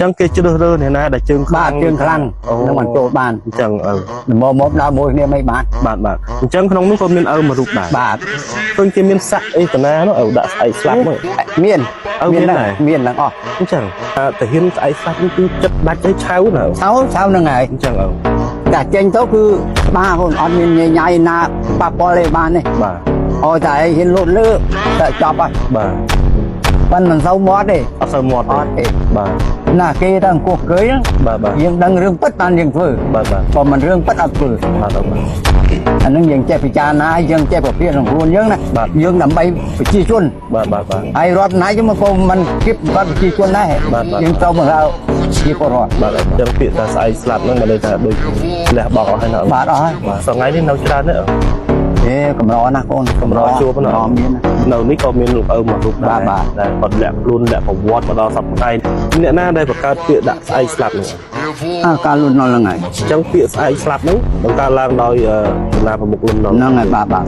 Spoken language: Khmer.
ចឹងគេជ្រើសរើសអ្នកណាដែលជើងខ្លាំង បាទជើងខ្លាំង អូ នឹងបានចូលបាន អញ្ចឹងឪ មកមកដើរមួយគ្នាមិនបាន បាទបាទអញ្ចឹងក្នុងនោះក៏មានឪមួយរូបដែរ បាទ ឃើញគេមានសាក់អីកណានោះឪដាក់ស្អែកស្លាប់នោះ មាន ឪមានដែរ មានទាំងអស់ អញ្ចឹងអាតាហ៊ានស្អែកស្លាប់នេះគឺចិត្តដាច់ឲ្យឆៅណាឪ ឆៅឆៅហ្នឹងហើយ អញ្ចឹងឪ តែចេញទៅគឺបាកូនអត់មានញញ៉ៃណាប៉ះពាល់ទេបានទេ បាទ អោយតែឯងហ៊ានលោតលើតែចប់ហើយ បាទ ប៉ិនមិនសូវមាត់ទេ អត់សូវមាត់ អត់ទេ បាទ ណាគេទៅអង្គុយគេហ្នឹង បាទបាទ យើងដឹងរឿងពិតបានយើងធ្វើ បាទបាទ បើមិនរឿងពិតអត់ធ្វើ បាទឪបាទ អាហ្នឹងយើងចេះពិចារណាយើងចេះប្រព្រឹត្តក្នុងខ្លួនយើងណា បាទ យើងដើម្បីប្រជាជន បាទបាទបាទ ហើយរដ្ឋណាយើងមកក៏មិនគិតបាត់ប្រជាជនដែរ បាទបាទ យើងត្រូវមកហៅជាពលរដ្ឋ បាទអញ្ចឹងពាក្យថាស្អែកស្លាប់ហ្នឹងមិនន័យថាដូចលះបង់អស់ហើយណាឪ បាទអស់ហើយ បាទសងៃនេះនៅច្រើនទេឪ ទេកម្រណាស់កូន កម្រជួបណា កម្រមានណា នៅនេះក៏មានលោកឪមួយរូបដែរ បាទបាទ ដែលគាត់លាក់ខ្លួនលាក់ប្រវត្តិមកដល់សប្តាហ៍អ្នកណាដែលបង្កើតពាក្យដាក់ស្អែកស្លាប់ហ្នឹង អើការលុនណុលហ្នឹងហើយ អញ្ចឹងពាក្យស្អែកស្លាប់ហ្នឹងបង្កើតឡើងដោយបណ្ដាប្រមុខលន់ណុល ហ្នឹងហើយបាទបាទ